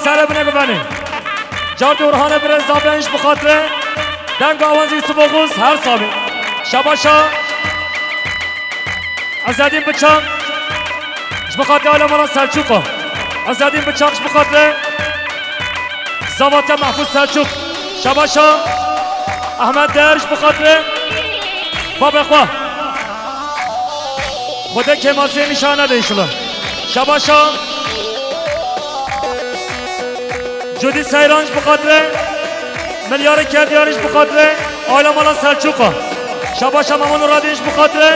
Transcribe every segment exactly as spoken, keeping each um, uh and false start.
Serê bine guvenê. Cardê Orhanê birêz zabe ji bi xatirê denga Awaz Yusuf Oğuz her sabî. Şabaşa Ezedîn Biçak ji bi xatirê alemana Selçûqa. Ezedîn Biçak ji bi xatirê Zavate Mehfûz Selçûq. Şabaşa Ehmed Der ji bi xatirê babê xwe. Xwedê kêmasiyê nîşan nede înşallah. Şabaşa Cudî Seyran ji bi xatirê Milyarê Kevdiyarî ji bi xatirê aîla mala Selçûqa. Şabaşa Mamon û Radîn ji bi xatirê,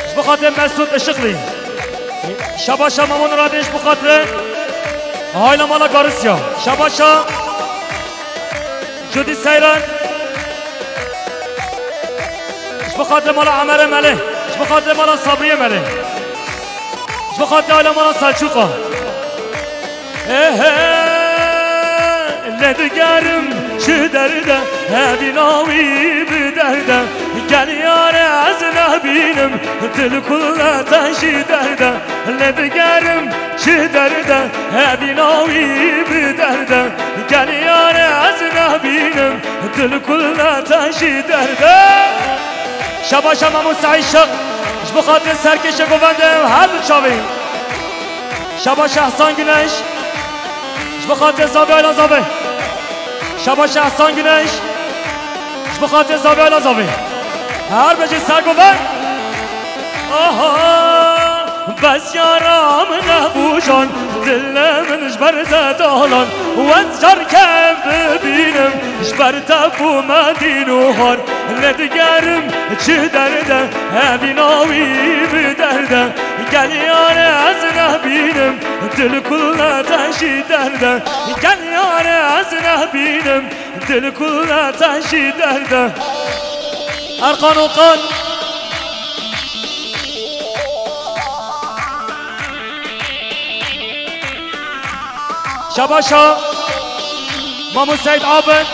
ji bi xatirê Mesûd Işıklı. Şabaşa Mamon û Radîn ji bi xatirê aîla mala Garisya. Şabaşa Cudî Seyran. Ji bo xatirê mala Emerê Melê. Ji bo xatirê mala Sabriyê Melê. Ji bo xatirê aîla mala Selçûqa. Ehe, lê digerim çi derde, hevîna wî bi derde. Gel yare ez nehbînim, dil kul te jî derde. Lê digerim çi derde, hevîna wî bi derde. Gel yare ez nehbînim, dil kul te jî derde. Şabaşa Memo Seîd Şiq, ji bo xatirê serkêşê govendê her du çavê. Şabaşa Ehsan Güneş, ji bo xatirê zavê aîla zavê. Şabaşa Ehsan Güneş, ji bo xatirê zavê aîla zavê. Her bijî sergovend. Aha, bes yara min hebû jan, dilê min ji ber te dalan. Wez carke bibînim, ji ber te bûme dîn û har. Lê digerim çi derde, hevîna wî bi derde. Gel yare ez nehbînim, dil kul te jî derde. Gel yare ez nehbînim, dil kul te jî derde. Erkan Okan. Şabaşa Mamû Seîd Abid.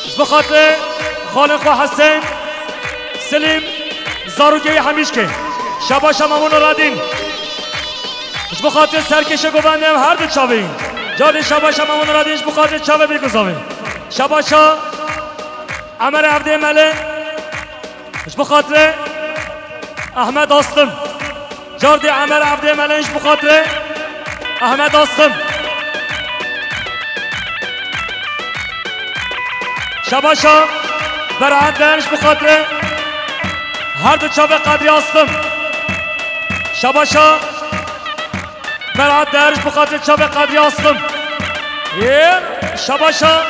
Ji bo xatirê xalên xwe Hesen, Silîm, zarokê wî Hemîşkê. Şabaşa Mamû Nuradîn. Ji bo xatirê serkêşê govendê em her du çavê. Carê şabaşa Mamû Nuradîn ji bo xatirê çavê bîr ku zavê. Şabaşa Emer Evdê Melê. Ji bo xatirê Ehmed Aslim. Cardê Emer Evdê Melê ji bo xatirê Ehmed Aslim. Şabaşa Beraat Der ji bo xatirê her du çavê Qedrî Aslim. Şabaşa Beraat Der ji bo xatirê çavê Qedrî Aslim. Yê, şabaşa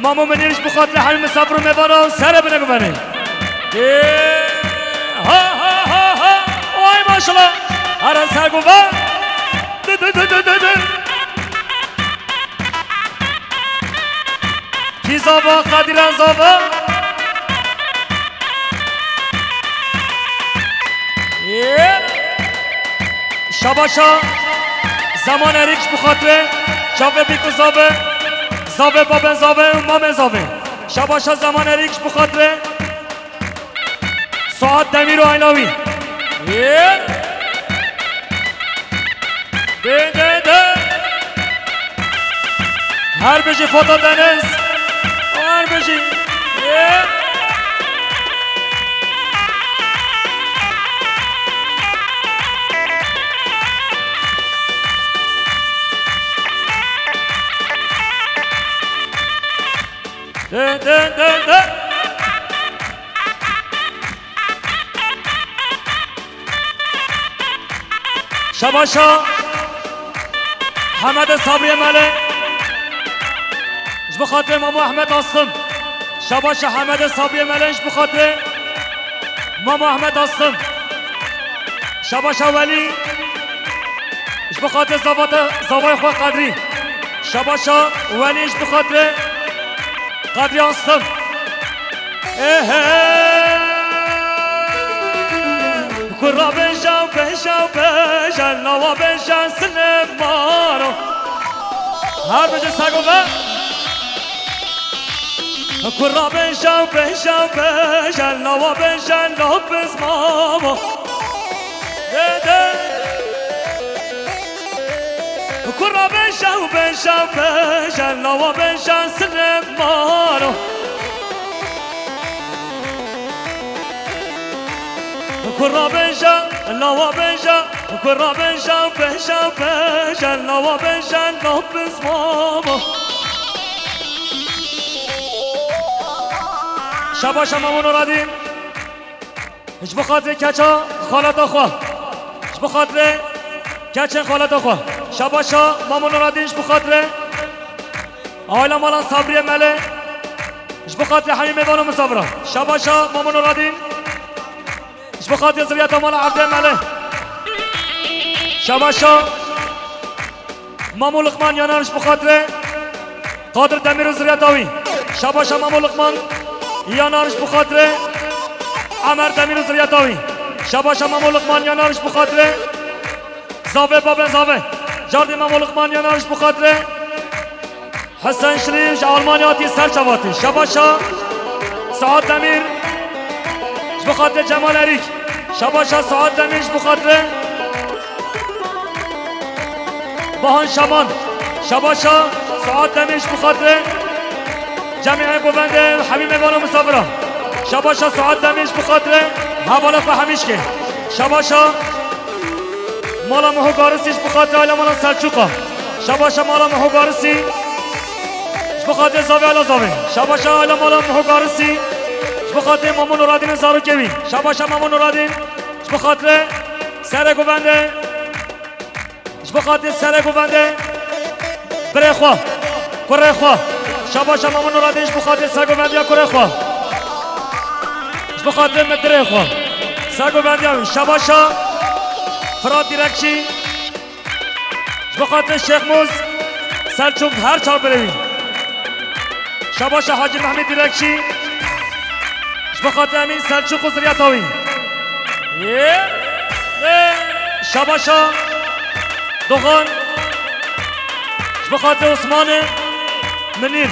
Mamo Minîr ji bo xatirê hemî misafir û mêvanan serê bine guvenê. Yê, ha, ha, ha, ha. Ay maşallah. Heren ser guven. Dü, dü, dü, dü, dü, dü. Kî zava, Qedîren zava. Yê. Şabaşa Zeman Erîk ji bo xatirê çavê bîk û zavê, zavê babên zavê û mamên zavê. Şabaşa Zeman Erîk ji bo xatirê Suat Demîr û aîla wî. Yê. Dê, dê, dê. Her bijî Foto Deniz. Her bijî. Yê. Dê, dê, dê, dê. Şabaşa Hemedê Sabriyê Melê. Ji bo xatirê Mamo Ehmed Aslim. Şabaşa Hemedê Sabriyê Melê ji bo xatirê Mamo Ehmed Aslim. Şabaşa Welî. Ji bo xatirê zavata, zavayê xwe Qedrî. Şabaşa Welî ji bo xatirê Qedrî Aslim. Ehe. Kura beja, beja, beja, lawa beja, sinemaro. Her beje sago be. Kura beja, beja, beja, lawa beja, lopez mamo. De, de. Kura beja û beja beja, lawa beja Silemano. Kura beja, lawa beja, kura beja, beja, beja, lawa beja, lopizmamo. Şabaşa Mamo Nuradîn. Ji bo xatirê keça xaleta xwe. Ji bo xatirê keçên xaleta xwe. Şabaşa Mamo Nuradîn ji bo xatirê aîla mala Sabriye Mele. Ji bo xatirê hemî mêvan û misafira. Şabaşa Mamo Nuradîn. Ji bo xatirê ziriyeta mala Evdê Mele. Şabaşa Mamo Luqman Yanan ji bo xatirê Qadir Demîr û ziriyeta wî. Şabaşa Mamo Luqman Yanan ji bo xatirê Emer Demîr û ziriyeta wî. Şabaşa Mamo Luqman Yanan ji bo xatirê Zave, babê Zave. Cardê Mamo Luqman Yanan ji bo xatirê Hesen Şirî ji Almanya hatî ser çavatî. Şabaşa Saad Demîr ji bo xatirê Cemal Erîk. Şabaşa Saad Demîr ji bo xatirê Bahan Şaman. Şabaşa Saad Demîr ji bo xatirê cemî ê govendê hemî mêvan û misafira. Şabaşa Saad Demîr ji bo xatirê hevalê xwe Hemîşkê. Şabaşa mala Miho Garisî ji bo xatirê aîla mala Selçûqa. Şabaşa mala Miho Garisî ji bo xatirê Zavê Ala Zavê. Şabaşa aîla mala Miho Garisî ji bo xatirê Mamo Nuradînê zarokê wî. Şabaşa Mamo Nuradîn ji bo xatirê serê govendê. Ji bo xatirê serê govendê birê xwe, kurê xwe. Şabaşa Mamo Nuradîn ji bo xatirê sergovendiya kurê xwe. Ji bo xatirê medirê xwe. Sergovendiya wî. Şabaşa Firat Dîrekçî. Ji bo xatirê Şêxmûz Selçûk her çar birê wî. Şabaşa Hacî Mehmîd Dîrekçî. Ji bo xatirê Emîn Selçûk û ziriyeta wî. Yê, yê. Şabaşa Doxan. Ji bo xatirê Osmanê Minîr.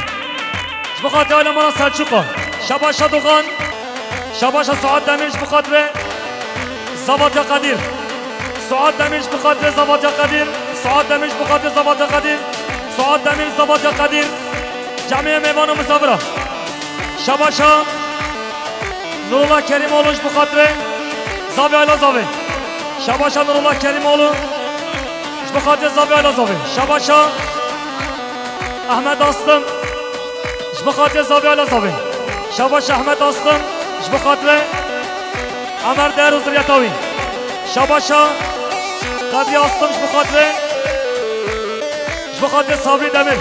Ji bo xatirê aîla mala Selçûqa. Şabaşa Doxan. Şabaşa Suat Demîr ji bo xatirê Zavatya Qedîr. Suat Demîr ji bo xatirê Zavatya Qedîr. Suat Demîr ji bo xatirê Zavatya Qedîr. Suat Demîr Zavatya Qedîr. Camiye mêvan û misafira. Şabaşa Nurullah Kerîmoğlu ji bo xatirê Zavê Ayla Zavê. Şabaşa Nurullah Kerîmoğlu ji bo xatirê Zavê Ayla Zavê. Şabaşa Ahmet Aslım ji bo xatirê Zavê Ayla Zavê. Şabaşa Ahmet Aslım ji bo xatirê Emer Değer û ziriyeta wî. Şabaşa Kadriye Aslım ji bo xatirê, ji bo xatirê Sabri Demir.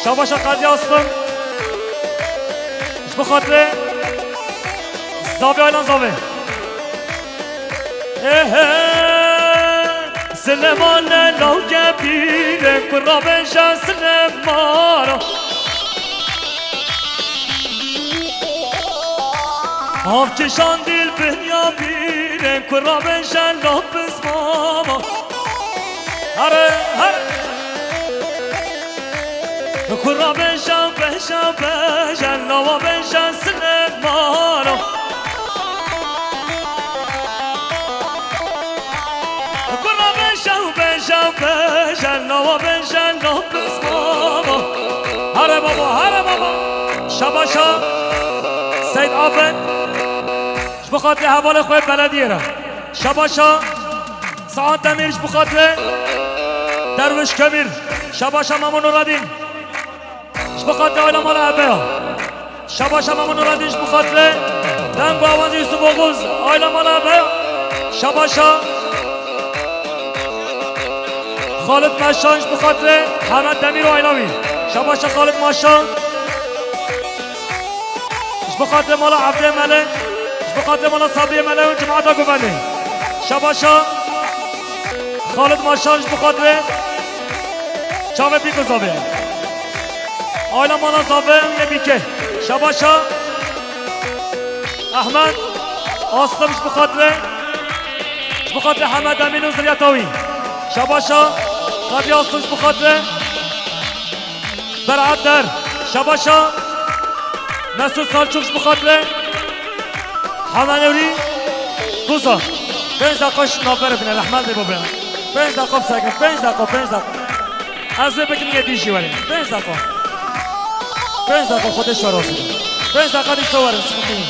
Şabaşa Kadriye Aslım ji bo xatirê Zavê Aylan Zavê. Ehe, Silemane lawke pîrê, kura beja Silemana. Av kişan dil binya bîrê, kura beja lopizmama. Here, here. Kura beja, beja, beja, lawa beja Silemano. Kura beja, beja, beja, lawa beja lopizmama. Here baba, here baba. Şabaşa Seyid Afet. Ji bo xatirê hevalê xwe belediyê re. Şabaşa Saad Demîr ji bo xatirê Derwiş Kemîr. Şabaşa Mamo Nuradîn. Ji bo xatirê aîla mala Ebeya. Şabaşa Mamo Nuradîn ji bo xatirê deng û awazê Yusuf Oğuz. Aîla mala Ebeya. Şabaşa Xalid Meşan ji bo xatirê Hemed Demîr û aîla wî. Şabaşa Xalid Meşan. Ji bo xatirê mala Evdê Mele, ji bo xatirê mala Sabriye Mele û cemaeta Govendê. Şabaşa Xalid Maşan ji bo xatirê çavê Bîk û Zavê. Aîla mala Zavê û yê Bîkê. Şabaşa Ehmed Aslım ji bo xatirê, ji bo xatirê Hemed Emîn û ziriyeta wî. Şabaşa Qedî Aslım ji bo xatirê Berat Der. Şabaşa Mesut Salçuk ji bo xatirê Hemenewrî Kuza. Deniz Akbaş navbere bine, rehmet lê bibin. Pênc deqo bisekin, pênc deqo, pênc deqo. Ez vê bikim yê dî jî werê. Pênc deqo. Pênc deqo, Xwedê ji we razî be. Pênc deqa dîsa werin, siqintî nîne.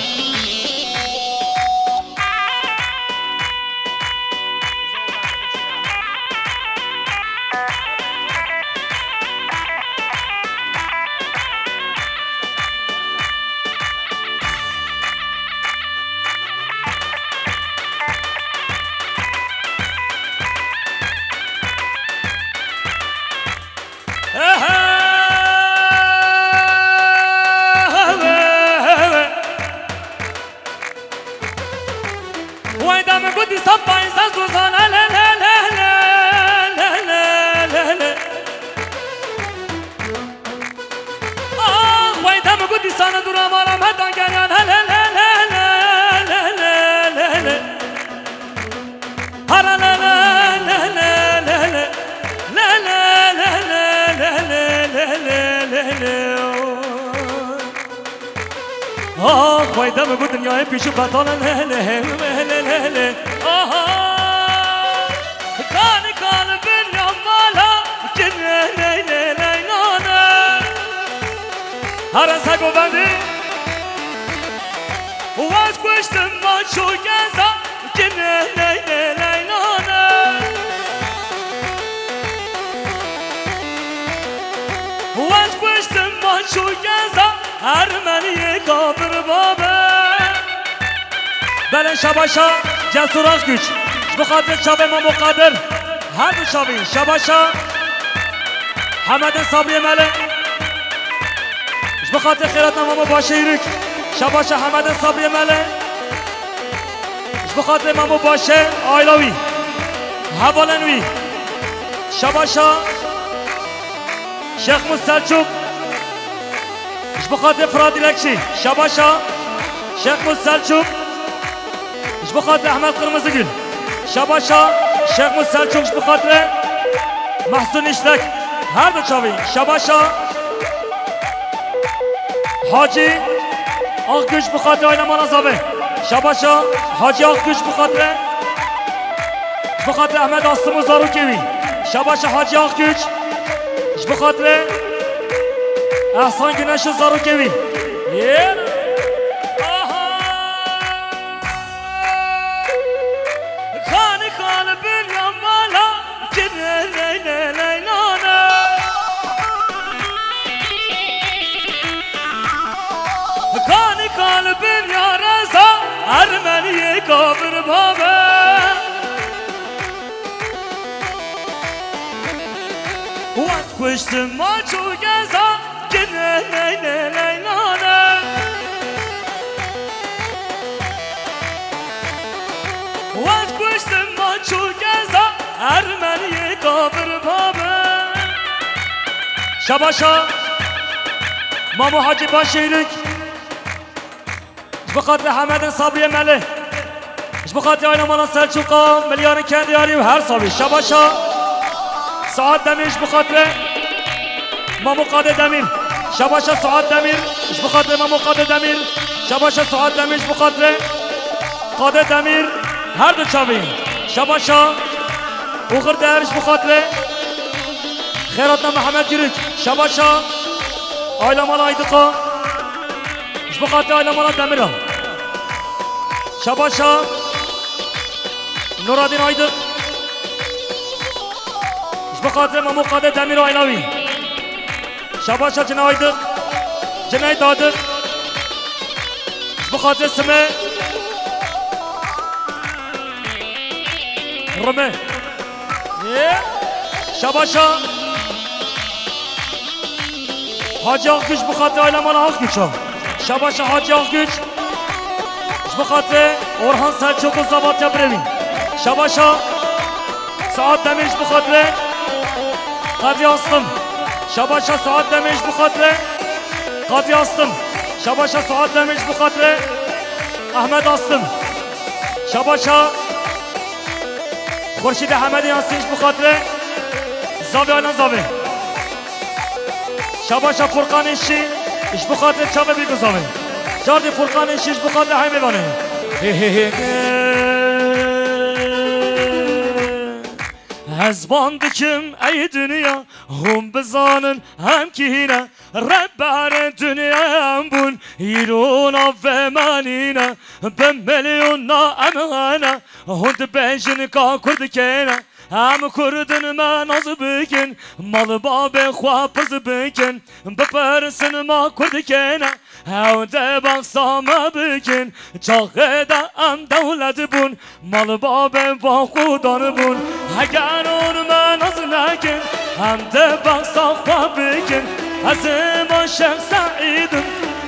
Wayda min gotî sap payîza zozana le le le le le le le le. Ah, wayda min gotî sana dura mara me dan geriyan le le le le le le le le. Hara le le le le le le le le le le le le le le le. Ah, xweyde min got dinyayê pîş û betal e, lê, lê, lê, lê, lê, lê. Aha. Kan, kan bin ya mala, kin, lê, lê, lê, lê, nane. Hare se govendî. Waz kuştim ma çû geza, kin, lê, lê, lê, lê, nane. Waz kuştim ma çû geza, Ermeniyê kafir babe. Belê şabaşa Cesur Akgüç. Ji bo xatirê çavê Mamo Qadir. Her du çavî. Şabaşa Hemedê Sabriyê Mele. Ji bo xatirê xêrata Mamo Başê Yiruk. Şabaşa Hemedê Sabriyê Mele. Ji bo xatirê Mamo Başe, aila wî, hevalên wî. Şabaşa Şêx Mus Selçuk. Ji bo xatirê Firat Dilekçî. Şabaşa Şêx Mus Selçuk. Ji bo xatirê Ehmed Qirmizigül. Şabaşa Şêx Mus Selçuk, ji bo xatirê Mehsûn Niştek. Her du çavî. Şabaşa Hacî Akgüç, ji bo xatirê aîla mala Zavê. Şabaşa Hacî Akgüç, ji bo xatirê, ji bo xatirê Ehmed Aslim û zarokê wî. Şabaşa Hacî Akgüç, ji bo xatirê Ehsan Güneş û zarokê wî. Yê. Aha. Xanî xanî bin ya mala. Ley, ley, ley, ley, nane. Kanî kalbim ya reza, Ermeniyê kafir babe. Wez kuştim maç û geza, kine ley, ley, ley, nane. Wez kuştim maç û geza, Ermeniyê kafir babe. Şabaşa Mamo Hacî Başêrik. Ji bo xatirê Hemedin Sabriyê Melê. Ji bo xatirê aîla mala Selçûqa, milyarên kendiyarî û her savî. Şabaşa Suat Demîr ji bo xatirê Mamo Qadê Demîr. Şabaşa Suat Demîr ji bo xatirê Mamo Qadê Demîr. Şabaşa Suat Demîr ji bo xatirê Qadê Demîr, her du çavî. Şabaşa Oxir Der ji bo xatirê Xêratna Mihemed Yiruk. Şabaşa aîla mala Aydiqa. Ji bo xatirê aîla mala Demira. Şabaşa Nuradîn Aydiq. Ji bo xatirê Mamo Qadê Demîr û aîla wî. Şabaşa Cine Aydiq. Cine Aydiq. Ji bo xatirê Sime. Rime. Şabaşa Hacî Akgüç, ji bo xatirê aîla mala Akgüç a. Şabaşa Hacî Akgüç. Ji bo xatirê Orhan Selçuk û Zavatya birevî. Şabaşa Suat Demir ji bo xatirê Kadrî Aslim. Şabaşa Suat Demir ji bo xatirê Kadrî Aslim. Şabaşa Suat Demir ji bo xatirê Ahmet Aslim. Şabaşa Xurşîdê Hemedê Yasîn ji bo xatirê Zavê Aylan Zavê. Şabaşa Furqanê Şî ji bo xatirê çavê Bîk û Zavê. Cardê Furqanê Şî ji bo xatirê Heymê Vanê. He, he, he, he. Ez ban dikim ey dinya, hûn bizanin em kî ne. Rehberê dinyayê em bûn, îro navê me nîne. Bi milyona em hene, hûn dibêjin ka Kurd kê ne. Em Kurd in, me nas bikin, mal babê xwe pirs bikin. Bipirsin ma Kurd kê ne, ew dê behsa me bikin. Çaxê de em dewlet bûn, mal babê va xudan bûn. Heger hûn me nas nekin, em dê behsa xwe bikin. Ez ê ma Şêx Seîd im,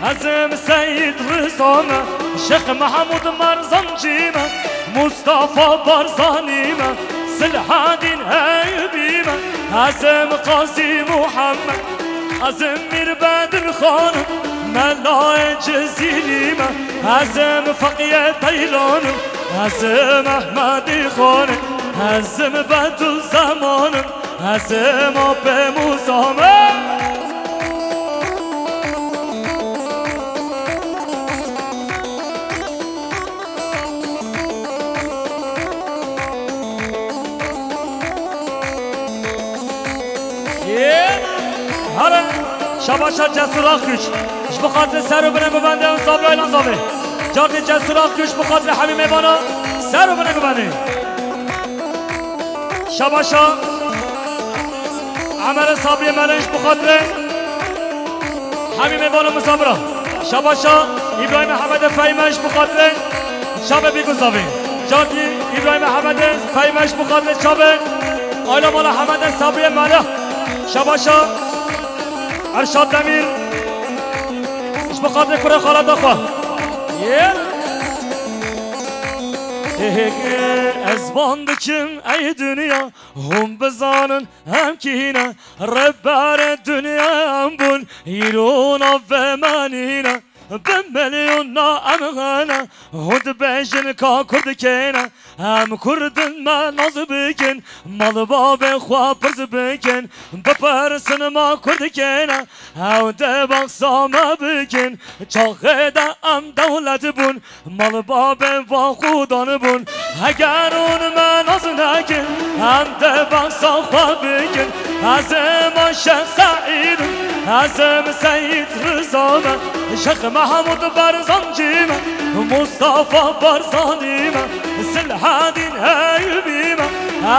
ez ê Seyîd Riza me. Şêx Mehmûd Merzancî me, Mustafa Barzanî me, Silhedîn Eyûbî me. Ez ê Qazî Muhammed, ez ê Mîr Bedir Xan im, Melayê Cizîrî me. Ez ê Feqiyê Teyran im, ez ê Mehmedî Xan im, ez ê Bedûzeman im, ez ê Mapê Mûsa me. Yê, here, şabaşa Cesur Akgüç. Ji bo xatirê ser û binê guvendê û Sabri Aylan Zavê. Cardî Cesur Akgüç ji bo xatirê hemî mêvana ser û binê guvendê. Şabaşa Emerê Sabriyê Melin ji bo xatirê hemî mêvan û misafira. Şabaşa Îbrahîm Ehmedê Fehîme ji bo xatirê çavê Bîgûzavî. Cardî Îbrahîm Ehmedê Fehîme ji bo xatirê çavê Ayla Mala Hemedê Sabriyê Melin. Şabaşa Erşad Demîr ji bo xatirê kurê xaleta xwe. Yê. Hê hê, ez van dikim ey dinya, hûn bizanin em kî ne. Rehberê dinyayê em bûn, îro navê me nîne. Bi milyona em hene, hûn dibêjin ka Kurd kê ne. Em Kurd in, me nas bikin, mal babê xwe pirs bikin. Bipirsin ma Kurd kê ne, ew dê behsa me bikin. Çaxê de em dewlet bûn, mal babê va xudan bûn. Heger hûn me nas nekin, em dê behsa xwe bikin. Ez ê ma Şêx Seîd im, ez ê Seyîd Riza me, Şêx Mehmûd Berzancî me, Mustafa Barzanî me, Silhedîn Eyûbî me.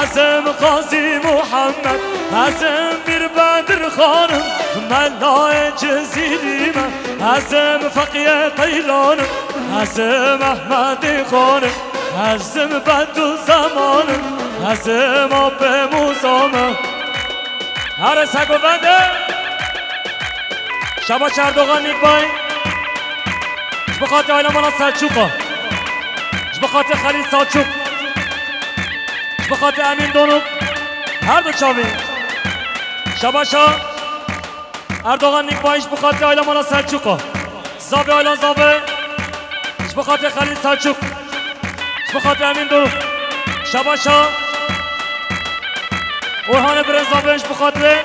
Ez ê Qazî Muhammed, ez ê Mîr Bedir Xan im, Melayê Cizîrî me. Ez ê Feqiyê Teyran im, ez ê Mehmedî Xan im, ez ê Bedûzeman im, ez ê Mapê Mûsa me. Here ser govende. Şabaş Erdogan Nîkbay. Ji bo xatirê Ayla Mala Selçûka. Ji bo xatirê Xelîl Selçûk. Ji bo xatirê Emîn Donuk. Her du çavê. Şabaşa Erdogan Nîkbay ji bo xatirê Ayla Mala Selçûka. Zavê Aylan Zavê. Ji bo xatirê Xelîl Selçûk. Ji bo xatirê Emîn Doruk. Şabaşa Orhanê Birêz Zavê ji bo xatirê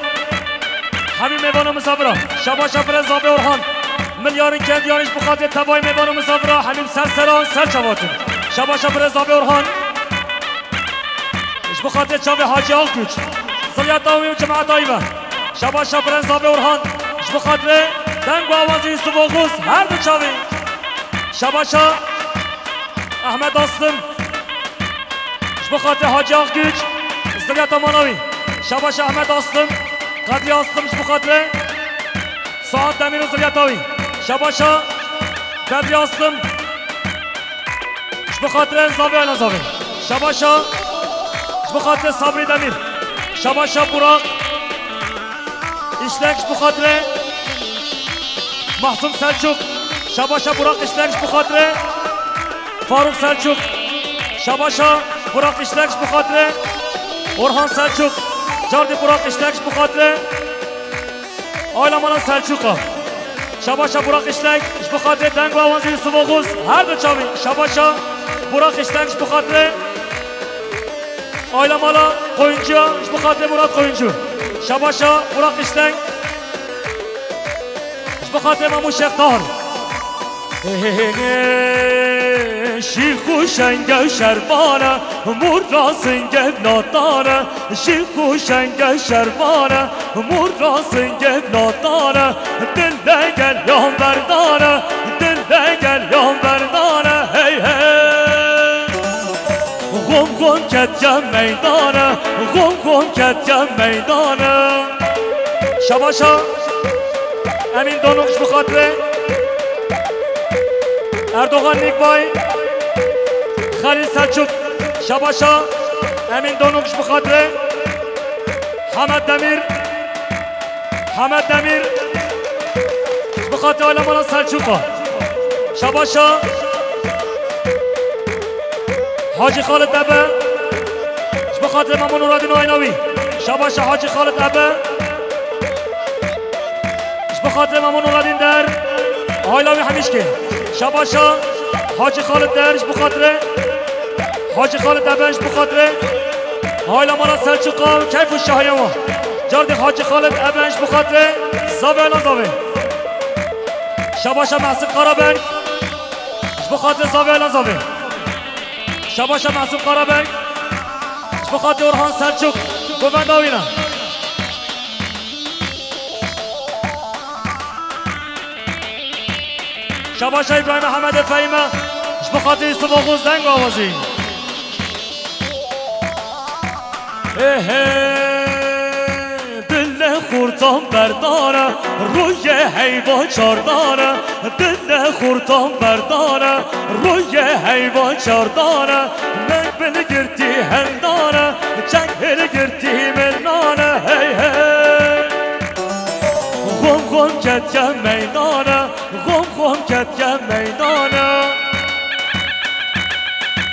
hemî mêvan û misafira. Şabaşa Birêz Zavê Orhan. Milyarên Kendiyanî ji bo xatirê tevayê mêvan û misafira. Hemî ser seran, ser çavatin. Şabaşa Birêz Zavê Orhan. Ji bo xatirê çavê Hacî Akgüç, Zilya Tawî û cemaeta wî ve. Şabaşa Birêz Zavê Orhan. Ji bo xatirê deng û awazê Yusuf Oxuz, her du çavê. Şabaşa Ehmed Aslim. Ji bo xatirê Hacî Akgüç, Zilya Tamana wî. Şabaşa Ehmed Aslim, Kadrî Aslim ji bo xatirê Saad Demîr û Zilya Tawî. Şabaşa Bedrî Aslim. Ji bo xatirê Zavê Aylan Zavê. Şabaşa. Ji bo xatirê Sabrî Demîr. Şabaşa Burak İşlek ji bo xatirê Mahsum Selçuk. Şabaşa Burak İşlek ji bo xatirê Faruk Selçuk. Şabaşa Burak İşlek ji bo xatirê Orhan Selçuk. Cardî Burak İşlek ji bo xatirê Ayla Mala Selçûka. Şabaşa Burak İşlek, ji bo xatirê deng û awazê Yusuf Oxuz, her du çavî. Şabaşa Burak İşlek, ji bo xatirê Ayla Mala Koyuncuya, ji bo xatirê Murat Koyuncu. Şabaşa Burak İşlek, ji bo xatirê Mamû Şêx Tahir. Şîx û şenge şervan e, mûra singê natan e. Şîx û şenge şervan e, mûra singê natan e. Dil de gel yan berdan e, dil de gel yan berdan e. Hey hey. Xom xom ketiye meydane, xom xom ketiye meydane. Şabaşa Emîn Donuk ji bo xatirê Erdogan Nîkbay, Xelîl Selçuk. Şabaşa Emîn Donuk ji bo xatirê Hemed Demîr. Hemed Demîr, ji bo xatirê alemana Selçûqa. Şabaşa Hacî Xalid Ebe, ji bo xatirê Memo Nuradîn û aîla wî. Şabaşa Hacî Xalid Ebe, ji bo xatirê Memo Nuradîn Der, aîla wî hemîşkê. Şabaşa Hacî Xalid Der, ji bo xatirê Hacî Xalid Ebe, ji bo xatirê aîla mala Selçûqa û keyf û şahiya wan. Cardê Hacî Xalid Ebe, ji bo xatirê zavê aîla zavê. Şabaşa Mehsûd Karaberg, ji bo xatirê zavê aîla zavê. Şabaşa Mehsûd Karaberg, ji bo xatirê Orhan Selçûk, govenda wî ne. Şabaşa Îbrahîm Ehmedê Fehîme, ji bo xatirê Yusuf Oxuz deng awazî. Ehe, dilê xurtan berdane, rûyê heyva çardane. Dilê xurtan berdane, rûyê heyva çardane. Meng bil girtî hildane, çeng hil girtî milnane. Hey hey. Xom xom ketiye meydane, xom xom ketiye meydane.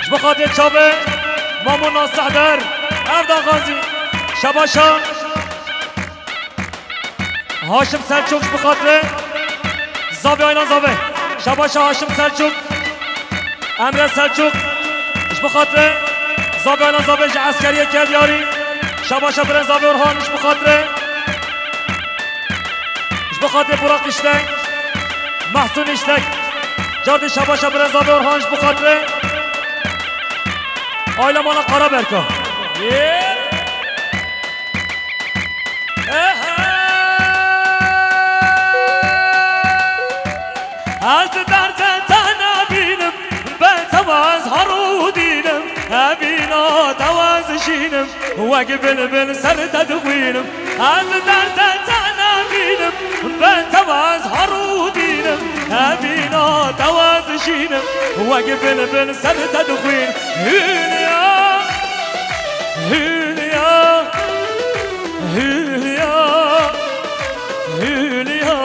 Ji bo xatirê çavê Mamo Nasih Der, ev daxwazî. Şabaşa Haşim Selçuk, ji bo xatirê zavê aîla zavê. Şabaşa Haşim Selçuk, Emre Selçuk, ji bo xatirê zavê aîla zavê ji eskeriyê Kedyarî. Şabaşa birê zavê Orhan, ji bo xatirê Ji bo xatirê Burak Îşlek, Mahsun Îşlek. Cardê şabaşa birê zavê Orhan, ji bo xatirê aîla mala Karaberka. Yê. Ehe. Ez derdê te nebînim, be tewa ez her û dînim. Evîna tewa ez jînim, wek bilbil ser te dixwînim. Ez derdê te nebînim, be tewa ez her û dînim. Evîna tewa ez jînim, wek bilbil ser te dixwînim. Hülya, Hülya, Hülya, Hülya.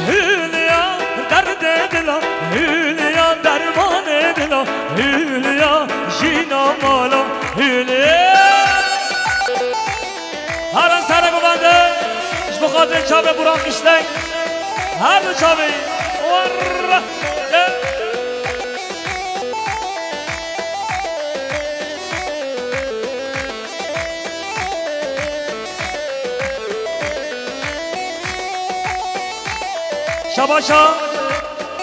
Hülya derdê dila, Hülya dermanê dila, Hülya jîna mala, Hülya. Herin sere govende, ji bo xatirê çavê Burak Kişlek, her du çavê. Orra. Şabaşa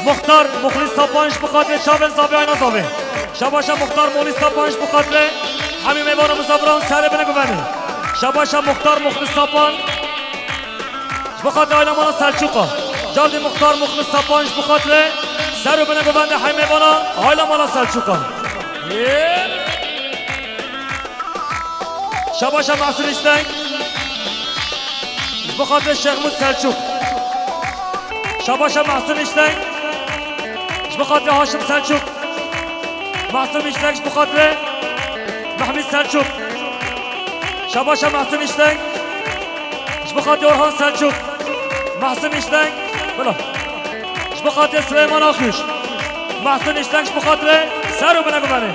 Muxtar Muxlis Sapan ji bo xatirê çavên zavê ayna zavê. Şabaşa Muxtar Muxlis Sapan ji bo xatirê hemî mêvana mizafiran serê bine guvenê. Şabaşa Muxtar Muxlis Sapan ji bo xatirê ayna mala Selçûqa. Cardê Muxtar Muxlis Sapan ji bo xatirê ser û bine guvende hemî mêvana ayna mala Selçûqa. Yê! Şabaşa Mahsun Işlek. Ji bo xatirê Şêxmûd Selçuk. Şabaşa Mahsun Işlek. Ji bo xatirê Haşim Selçuk. Mahsun Işlek ji bo xatirê Mehmîd Selçuk. Şabaşa Mahsun Işlek. Ji bo xatirê Orhan Selçuk. Mahsun Işlek. Bila. Ji bo xatirê Sileyman Akyuş. Mahsun Işlek ji bo xatirê ser û bine guvenê.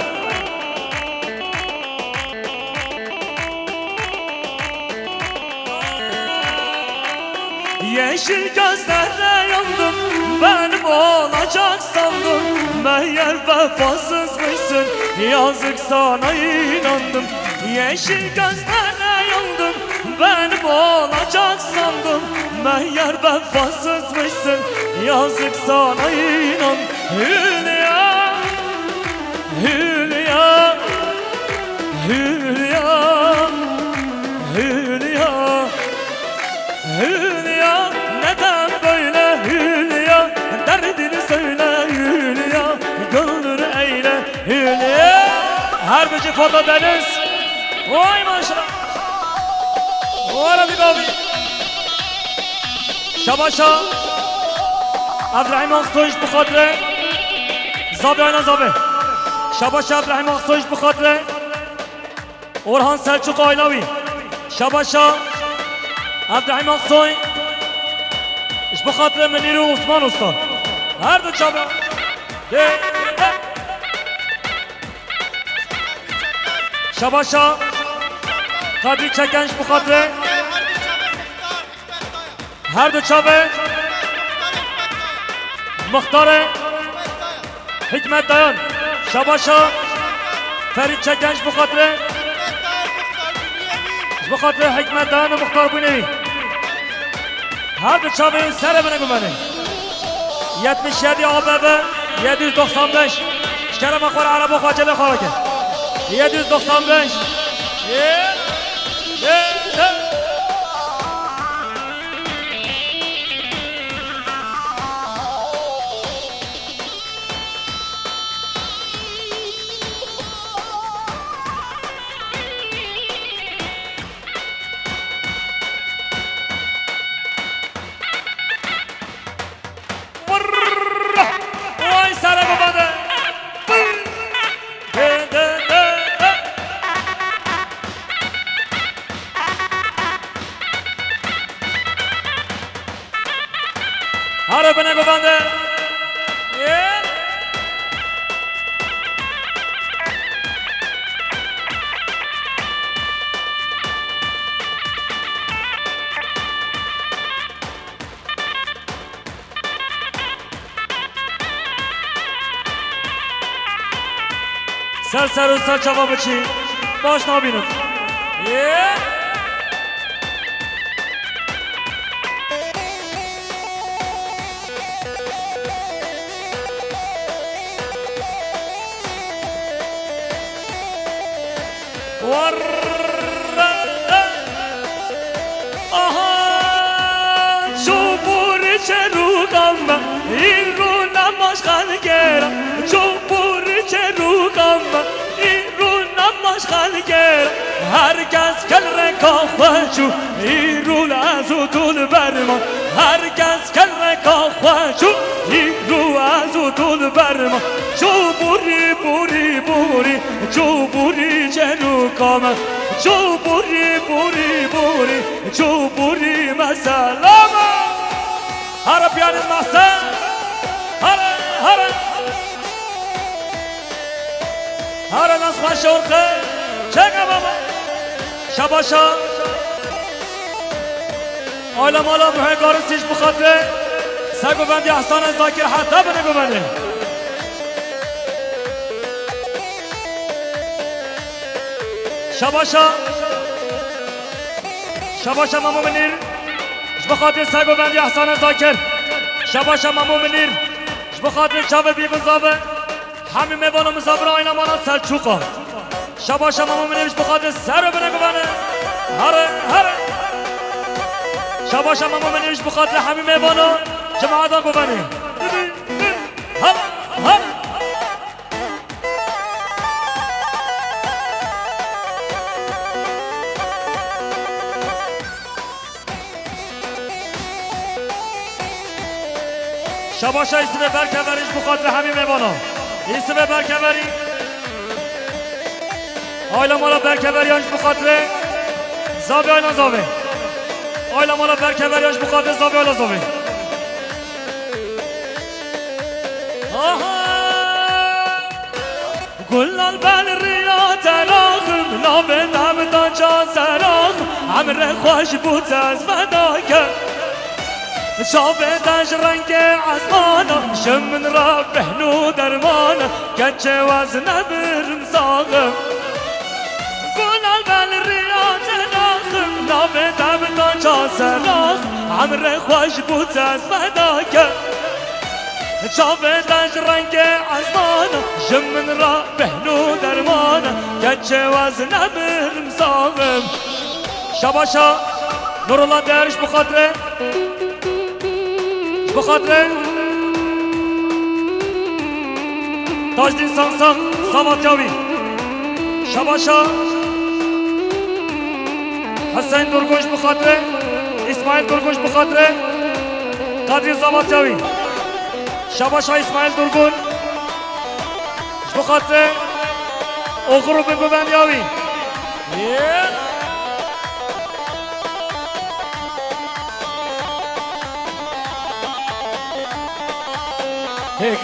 Yeşil gözlerle yandım, benim olacak sandım. Meğer vefasızmışsın, yazık sana inandım. Yeşil gözlerle yandım, benim olacak sandım. Meğer vefasızmışsın, Yazık sana inan Hülya, Hülya, Hülya, Hülya, Hülya, neden böyle Hülya, derdini söyle Hülya, güldür eyle Hülya. Her bici foto deniz. Vay maşallah. Vay Rabbi Gavi. Şabaşa Ebrahîm Aksoy ji bo xatirê Zabi Ayna Zabi. Şabaşa Ebrahîm Aksoy ji bo xatirê Orhan Selçuk Aynavi. Şabaşa Ebrahîm Aksoy ji bo xatirê Minîr û Osman Usta. Her du çabe. De, de. Şabaşa Kadrî Çeken ji bo xatirê. Her du çavê Muxtarê Hikmet Dayan. Şabaşa Ferîd Çeken ji bo xatirê, ji bo xatirê Hikmet Dayan û muxtarbûnê wî. Her du çavê wî serê bine gumenê. Yetmiş yedi A B B yedi yüz doksan beş. Ji kerema xwe re ereba xwe celê xwe reke. Yedi yüz doksan beş. Ye, ye, ye. Vay sere baba de. De, de, de, de. Hare bine govende. Ye. Ser ser û ser çava biçî. Baş nabînim. Yê. Warra. Aha, çûbûrî çerûka me, îro nemaş xelkê re. Çûbûrî çerûka me, îro nemaş xelkê re. Her kes kel reka xwe çû, îro ez û tu li ber me. Her kes kel reka xwe çû, îro ez û tu li ber me. Çûbûrî, bûrî, bûrî, çûbûrî çerûka me. Çûbûrî, bûrî, bûrî, çûbûrî me selama. Hare piyanê mase. Hare, hare. Hare nas xweş orxe. Çeke baba. Şabaşa. Aile mala Muhê Garisî ji bo xatirê Sergovendî Ehsane Zakir heta binê guvenê. Şabaşa. Şabaşa Memo Minîr. Ji bo xatirê Sergovendî Ehsane Zakir. Şabaşa Memo Minîr. Ji bo xatirê çavê bî bizavi. Hemî mêvana mizavira ayna mana Selçûqa. Şabaşa Memo Minîr ji bo xatirê ser û binê guvenê. Here, here. Şabaşa Memo Minîr ji bo xatirê hemî mêvana cemaeta guvenê. Here, here. Şabaşa Îsivê Berkeverî ji bo xatirê hemî mêvana. Îsivê Berkeverî. Ayla mala Berkeveriyan ji bo xatirê Zavê Ayla Zavê. Ayla mala Berkeveriyan ji bo xatirê Zavê Ayla Zavê. Aha! Gulal bel riya teraxim, navê te bi taça seraxim, emrê xweş bû ez feda ke. Çavê te ji rengê esmana, ji min re bêhn û dermana, keçê wez nebirim saxim. Gulal bel riya teraxim, navê te bi taça seraxim, emrê xweş bû ez feda ke. Çavê te ji rengê ezmana, ji min re bêhn û dermana, keçê wez nemirim savim. Şabaşa Nurullah Değer ji bo xatirê, ji bo xatirê Tajdîn Sansax, Savatya wî. Şabaşa Hüseyin Durgun ji bo xatirê, İsmail Durgun ji bo xatirê Kadrî, Savatya wî. Şabaşa İsmail Durgun ji bo xatirê oxir û binguvendiya wî. Hêk,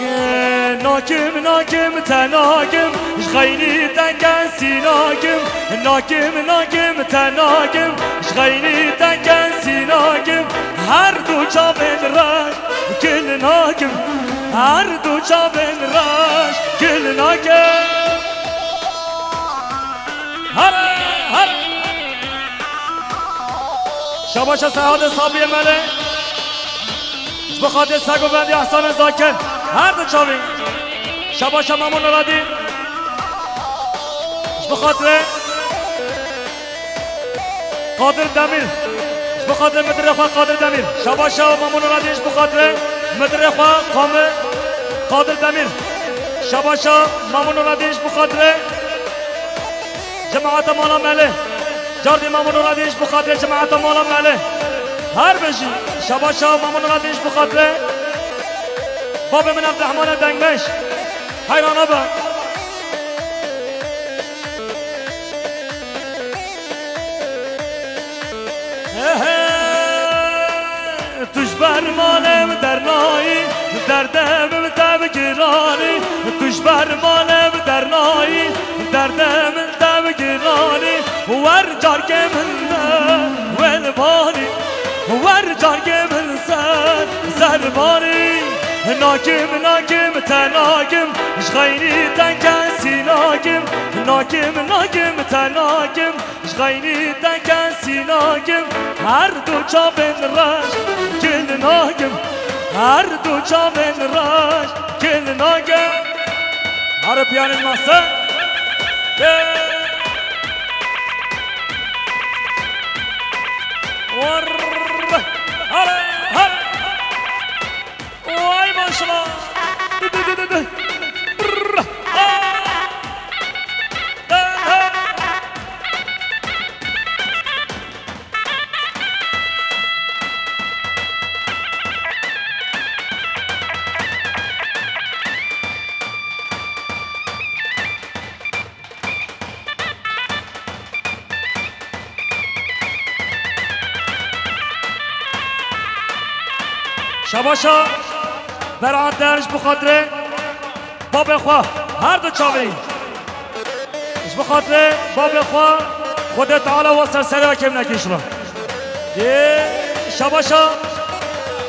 nakim, nakim, te nakim, ji xeynî te kesî nakim. Nakim, nakim, te nakim, ji xeynî te kesî nakim. Her du çavên reş gil nakim, her du çavên reş gil nakim. Her, her. Şabaşa Sehadê Sabriye Mele. Ji bo xatirê Sego Bendî Ehsanê Zaken. Her du çavî. Şabaşa Memo Nuradîn. Ji bo xatirê Qadir Demîr. Ji bo xatirê midirê xwe Qadir Demîr. Şabaşa Memo Nuradîn ji bo xatirê midirê xwe Qamê Qadir Demîr. Şabaşa Memo Nuradîn ji bo xatirê Cemaeta mala Melê. Cardî Mamo Nuradîn ji bo xatirê cemaeta mala Melê. Her bijî. Şabaşa Mamo Nuradîn ji bo xatirê babê min Evdehmane Dengmeş. Heyran nabe. Ehe, tu ji ber malê min dernayî, derdê min te bi giranî. Tu ji ber malê min dernayî, derdê min te bi giranî. Wer carkê min de wê li banî, wer carkê min ser, ser banî. Nakim, nakim, te nakim, ji xeynî te kesî nakim. Nakim, nakim, te nakim, ji xeynî te kesî nakim. Her du çavên reş gil nakim, her du çavên reş gil nakim. Here piyanê masa. Here, here. Vay maşallah. Dü, dü, dü, dü, dü. Brrr. Aa. Dö, dö. Şabaşa Berat Der ji bo xatirê babê xwe her du çavê. Ji bo xatirê babê xwe Xwedê Teala we ser serê we kêm neke înşallah. Yê şabaşa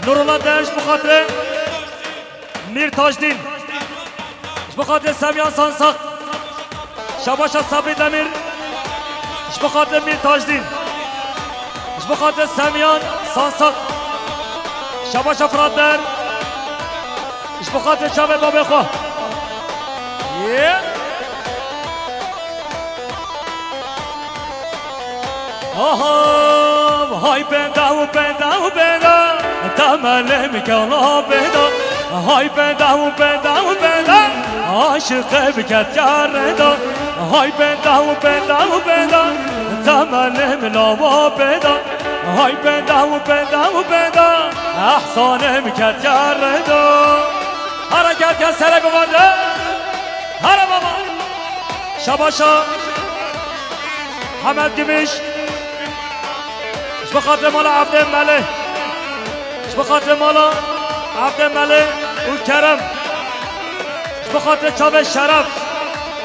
Nurullah Der ji bo xatirê Mîr Tajdîn. Ji bo xatirê Semyan Sansak. Şabaşa Sabrî Demîr. Ji bo xatirê Mîr Tajdîn. Ji bo xatirê Semyan Sansak. Şabaşa Firat Der. Ji bo xatirê çavê babê xwe. Yê. Aha, hay pêda û pêda û pêda, temelê min kewna pêda. Hay pêda û pêda û pêda, aşiqê min ketiye rêda. Hay pêda û pêda û pêda, temelê min lava pêda. Hay pêda û pêda û pêda, ehsanê min ketiye rêda. Here ketiye serê govende. Here baba. Şabaşa Hemed Gümüş. Ji bo xatirê mala Evdê Melê. Ji bo xatirê mala Evdê Melê û Kerem. Ji bo xatirê çavê Şeref.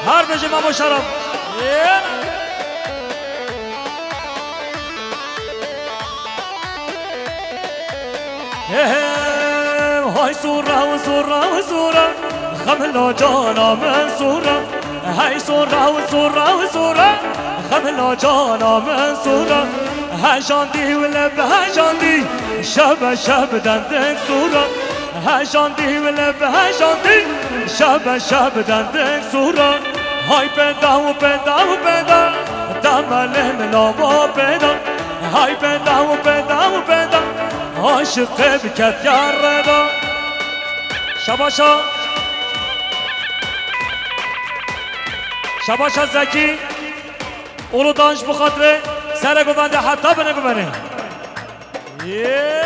Her bijî Mamo Şeref. Hey, hey, hay sura, sura, sura, xem lo cana min sura. Hey sura, sura, sura, xem lo cana min sura. Hejandî wile bi hejandî, şebe şeb dendin sura. Hejandî wile bi hejandî, şebe şeb dendik sûra. Hay peda û peda û peda, demelê min lava peda. Hay peda û peda û peda, aşiqê bi ketiya reda. Şabaşa. Şabaşa Zekî. Uludan ji bo xatirê serê guvende heta binê guvenê. Yê.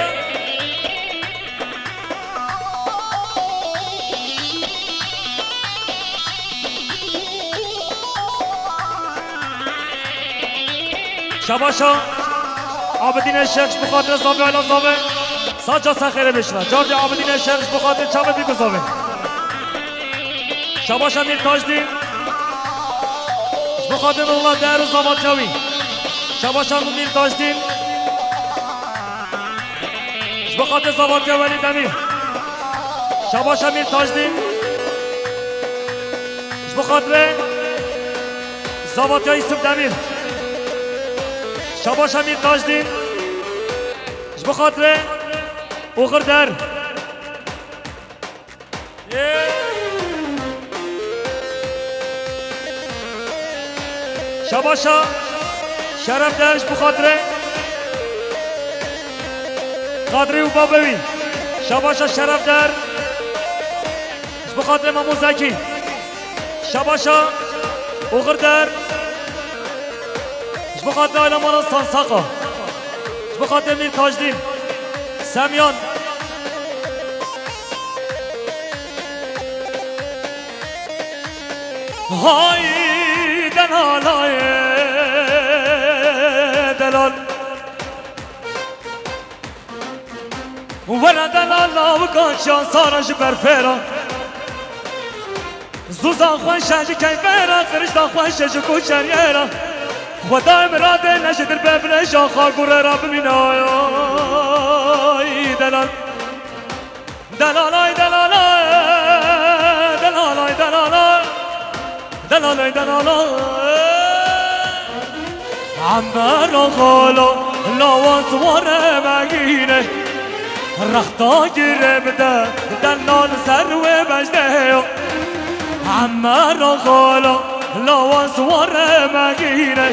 Şabaşa Abidîn Eşek ji bo xatirê zavê Ayla zavê. Saca ser xêrê bêşina. Cardê Abidîn Eşek ji bo xatirê çavê bî ku zavê. Şabaşa Mîr Tajdîn. Ji bo xatirê Nurullah Değer û zavatiya wî. Şabaşa Mîr Tajdîn. Ji bo xatirê zavatiya Welî Demîr. Şabaşa Mîr Tajdîn. Ji bo xatirê zavatiya Yusuf Demîr. Şabaşa Mîr Tajdîn. Ji bo xatirê Oxir Der. Şabaşa Şeref Der ji bo xatirê Kadrî û babê wî. Şabaşa Şeref Der ji bo xatirê Mamo Zekî. Şabaşa Oxir Der ji bo xatirê Ayla Mala Sansaqa. Ji bo xatirê Mîr Tajdîn. Semyan. Hay delalayê delal. Were delal lawika çiyan sara ji berfêra. Zûza xweş e ji keyfêra, xirişta xweş e ji kuçeriyêra. Xwedayê miradê ne ji dir be bilêja xwe gure ra bimînayay delal. Delalay, delalay, delalay, delalay. Delalay, delalay. Ember oxalo, lawan siware megîne. Rexta girê bide, delal ser wê bejdeyo. Ember oxalo, lawan siware megîne.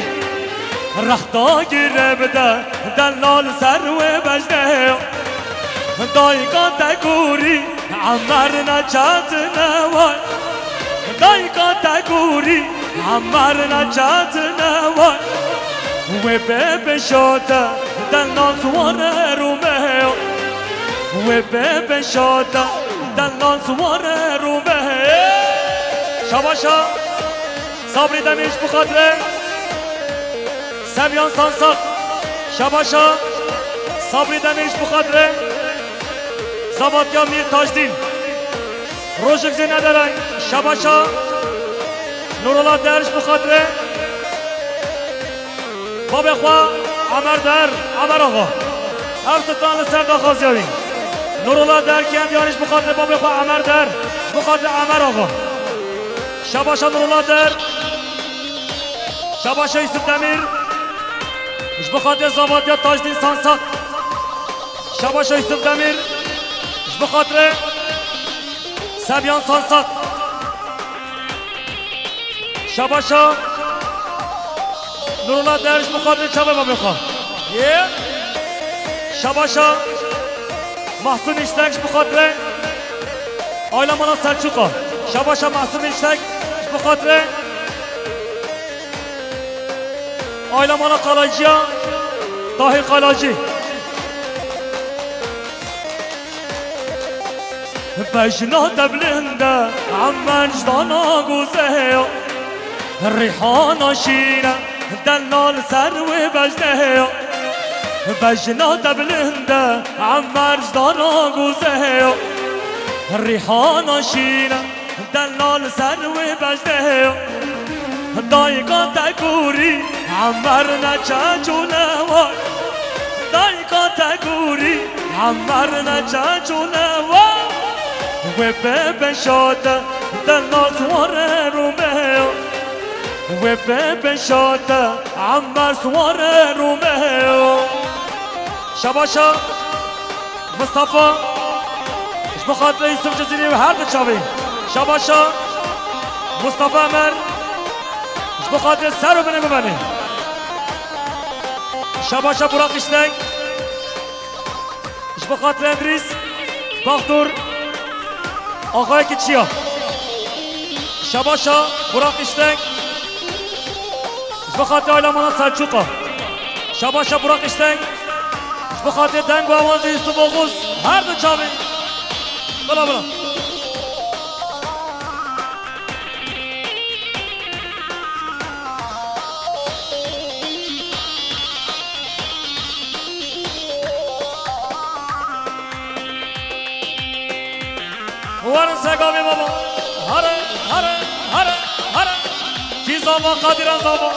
Rexta girê bide, delal ser wê bejdeyo. Dayika te kurî, Emmer neçetine way. Dayika te kurî, Emmer neçetine way. Wê bê pêşa te, delal siware Romeo. Wê bê pêşa te, delal siware Romeo. Şabaşa. Sabrî Demîr ji bo xatirê Semyan Sansak. Şabaşa Sabrî Demîr ji bo xatirê Zavatiya Mîr Tajdîn. Rojek zê nederay. Şabaşa Nurullah Der ji bo xatirê babê xwe Emer Der, Emer Axa. Ev stran li ser daxwaziya wî. Nurullah Der kêm diyarî ji bo xatirê babê xwe Emer Der, ji bo xatirê Emer Axa. Şabaşa Nurullah Der. Şabaşa Yusuf Demîr. Ji bo xatirê Zavatiya Tajdîn Sansak. Şabaşa Yusuf Demîr. Ji bo xatirê Semyan Sansak. Şabaşa Nurullah Der ji bo xatirê çavê babê xwe. Yê. Şabaşa Mahsun Îşlek ji bo xatirê Ayla Mala Selçuqa. Şabaşa Mahsun Îşlek ji bo xatirê Ayla Mala Qalacîya Tahîr Qalacî. Bejna te bilind e, Emmer ji dana gozê ya. Rîhana şîn e, delal ser wê bejnê ya. Bejna te bilind e, Emmer ji dana gozê ya. Rîhana şîn e, delal ser wê bejnê ya. Dayika te kurî, Emmer ne çeç û ne way. Dayika te kurî, Emmer ne çeç û ne way. Wê bê pêşa te, delal siware Romeo. Wê bê pêşa te, Emmer siware Romeo. Şabaşa Mustafa. Ji Ji bo xatirê Yusuf Cizîrî û her du çavê. Şabaşa Mustafa Emer. Ji bo xatirê ser û binê guvenê. Şabaşa Burak Îştek. Ji bo xatirê Endrîs Baxtur. Axayekî çiya. Şabaşa Burak Îştek. Ji bo xatirê Aylamana Selçûqa. Şabaşa Burak Îştek. Ji bo xatirê deng û awazê Yusuf Oxuz. Her du çavê. Bila bila. Werin sega vê baba. Here, here, here, here. Kî zava, Qadîra zava.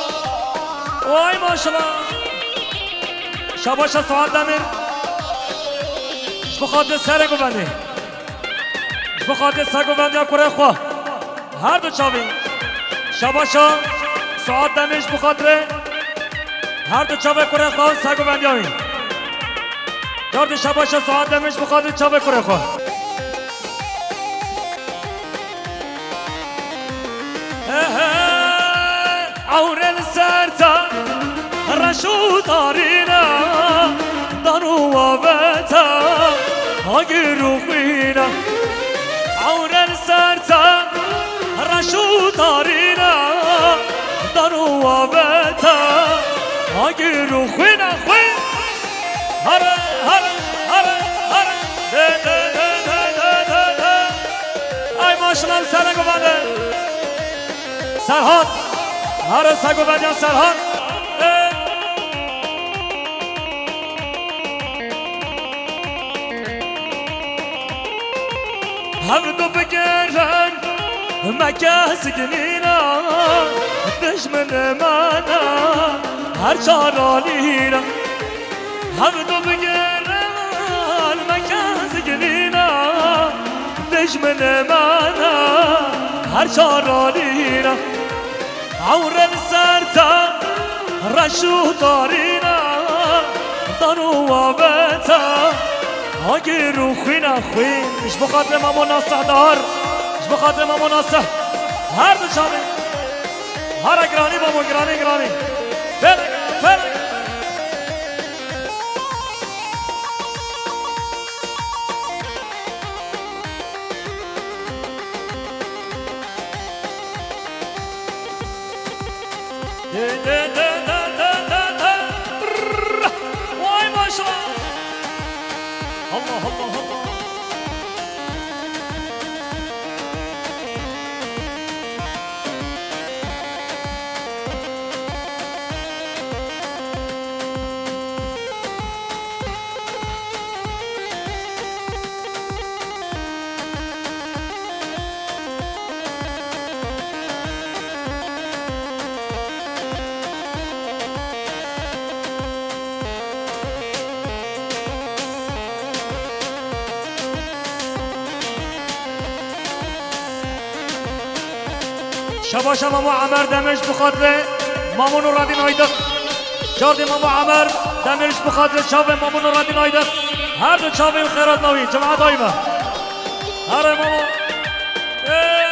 Vay maşallah. Şabaşa Suat Demir. Ji bo xatirê serê guvendê. Ji bo xatirê sergovendiya kurê xwe. Her du çavê. Şabaşa Suat Demir ji bo xatirê her du çavê kurê xwe û sergovendiya wî. Car dî şabaşa Suat Demir ji bo xatirê çavê kurê xwe. He, he, ewre li ser te reş û tarî ne, dan û aveta agir û xwîn e. Ewre li ser te reş û tarî ne, dan û aveta agir û xwîn e, xwîn. Here, here, here, here. De, de, de. Ay maşallah, Serhan Govende. Serhan. Here Sergovendiyan Serhan. E. Hev du bigirin, me kes ginîna, dijmin me ne, her çar alîna. Hev du bigirin, me kes ginîna, dijmin me ne, her çar alîna. Ewre li ser te reş û tarîna, dan û aveta agir û xwîna xwîn. Ji bo xatirê Mamo Nasih Dahar, ji bo xatirê Mamo Nasih. Her du çavê. Here giranî Mamo, giranî, giranî. Fêr, fêr. De, de, de. Brrr. Vay maşallah. Allah, Allah, Allah. Şabaşa Mamo Emer Demir ji bo xatirê Mamo Nuradîn Aydık. Cardê Mamo Emer Demir ji bo xatirê çavê Mamo Nuradîn Aydık. Her du çavê xêrat navî, cemaat ayme. Here Mamo. Ê!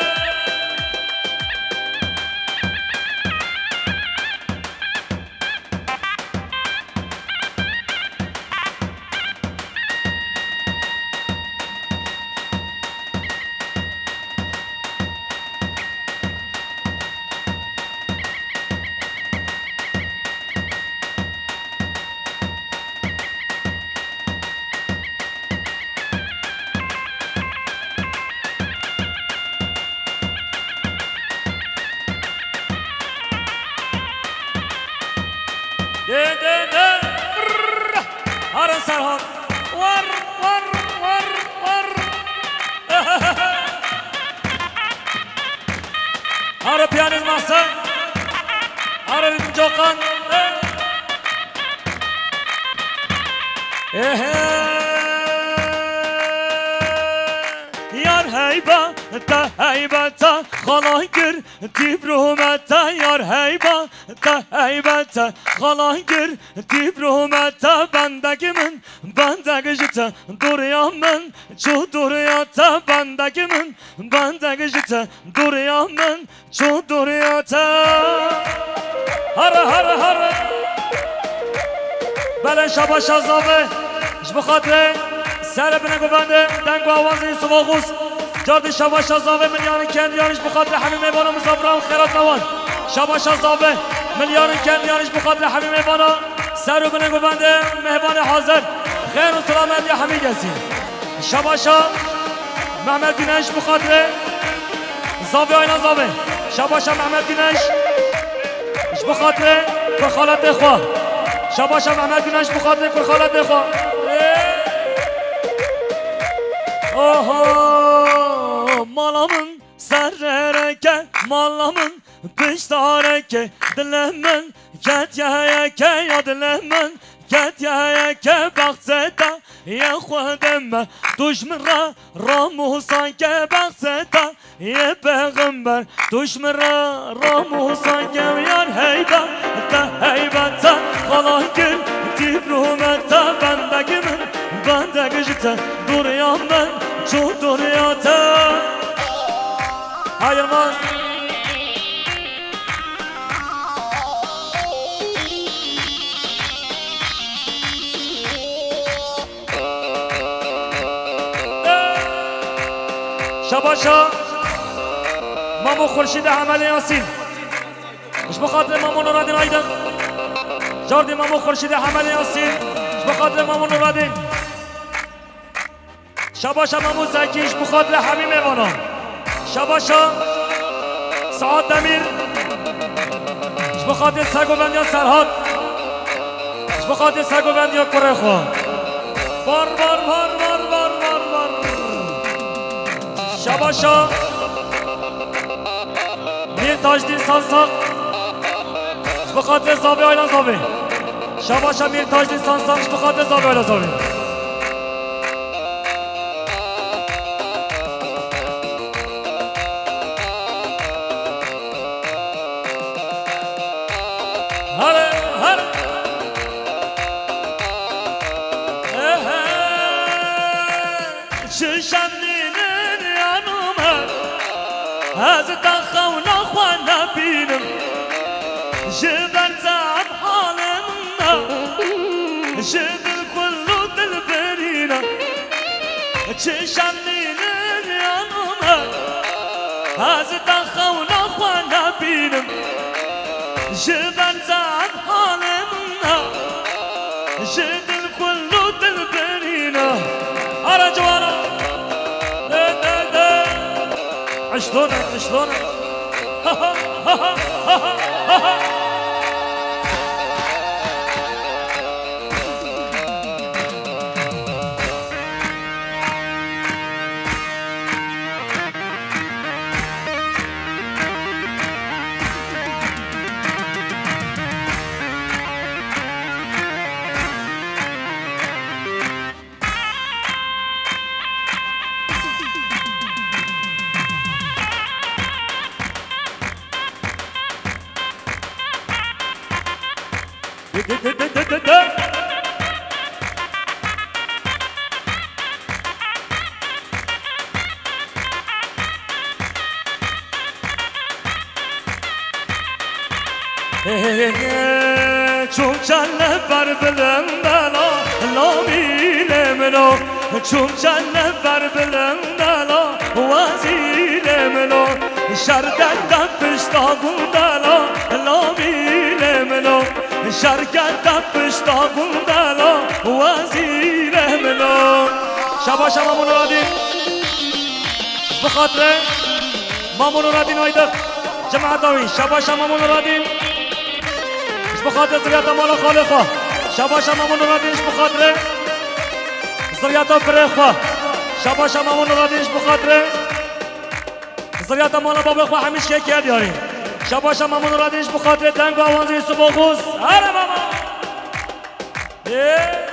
De, de, de. Brrr. Here Serhan. War, war, war, war. Here piyanîst Mahsen. Here ritm Cokan. Ehe. Yar hey Heybete, heybete, xalagir, dîbrûmete, yar heybete, heybete, xalagir, dîbrûmete, bendek min, bendek ji te, dûriya min, çû dûriya te, bendek min, bendek ji te, dûriya min, çû dûriya te. Here, here, here. Belê şabaşa zave. Ji bo xatirê serê binê govendê, deng û awazê Yusuf Oxuz. Cardî şabaşa zave, milyanê kendiyan ji bo xatirê hemî mêvanan, misafiran xêrat newan. Şabaşa zave, milyanê kendiyan ji bo xatirê hemî mêvanan. Ser û binê govendê, mêvanê hazir. Xêr û selametiya hemî kesî. Şabaşa Mehmet Güneş bi xatirê Zavê Ayna Zavê. Şabaşa Mehmet Güneş. Ji bo xatirê kurxalatê xwe. Şabaşa Mehmet Güneş bi xatirê kurxalatê xwe. Ê! Oho, mala min serereke, mala min piştareke, dilê min ketiye yeke ya, dilê min ketiye yeke, bextê te yê Xwedê me, tu ji min re ramûsa ke, bextê te yê pêxember, tu ji min re ramûsa ke, yar heybete, heybete, xalagir, dîbrûmete, bendek min, bendek ji te, dûriya min, çû dûriya te. Ha Yilmaz. Şabaşa Mamo Xurşîdê Hemelê Yasîn. Ji bo xatirê Mamo Nuradîn Aydin. Cardî Mamo Xurşîdê Hemelê Yasîn. Ji bo xatirê Mamo Nuradîn. Şabaşa Mamo Zekî ji bo xatirê hemî mêvanan. Şabaşa Saad Demîr ji bo xatirê sergovendiya Serhat. Ji bo xatirê sergovendiya kurê xwe. Bar, bar, bar. Şabaşa Mîr Tajdîn Sansax. Ji bo xatirê Zavê Ayna Zavê. Şabaşa Mîr Tajdîn Sansax ji bo xatirê Zavê Ayna Zavê. Here, here. Ehe. Çi şemlînin yanime, ez te xewna xwe nebînim. Ji ber zehf halê min e, ji dil kul û dilbirî ne. Çi şemlînin yanime, ez te xewna xwe nebînim. Ji ber zehf halê min e, ji dil kul û dilbirî ne. Ara ciwana. De, de, de. Eşlone, eşlone. Ha, ha, ha, ha, ha, ha, ha. Çûm çend ber bilind e la, la mîlê min o. Çûm çend ber bilind e la, wezîrê min o. Şer derde pişta gund e la, la mîlê min o. Şer derde pişta gund e la, wezîrê min o. Şabaşa Mamo Nuradîn. Ji bo xatirê Mamo Nuradîn Aydix. Cemaeta wî, şabaşa Mamo Nuradîn. Ji bo xatirê ziryata mala xalê xwe. Şabaşa Mamo Nuradîn ji bo xatirê ziryata birê xwe. Şabaşa Mamo Nuradîn ji bo xatirê ziryata mala babê xwe hemî şikê kerdiyarî. Şabaşa Mamo Nuradîn ji bo xatirê deng û awazê Yusuf Oxuz. Here Mamo! Ê!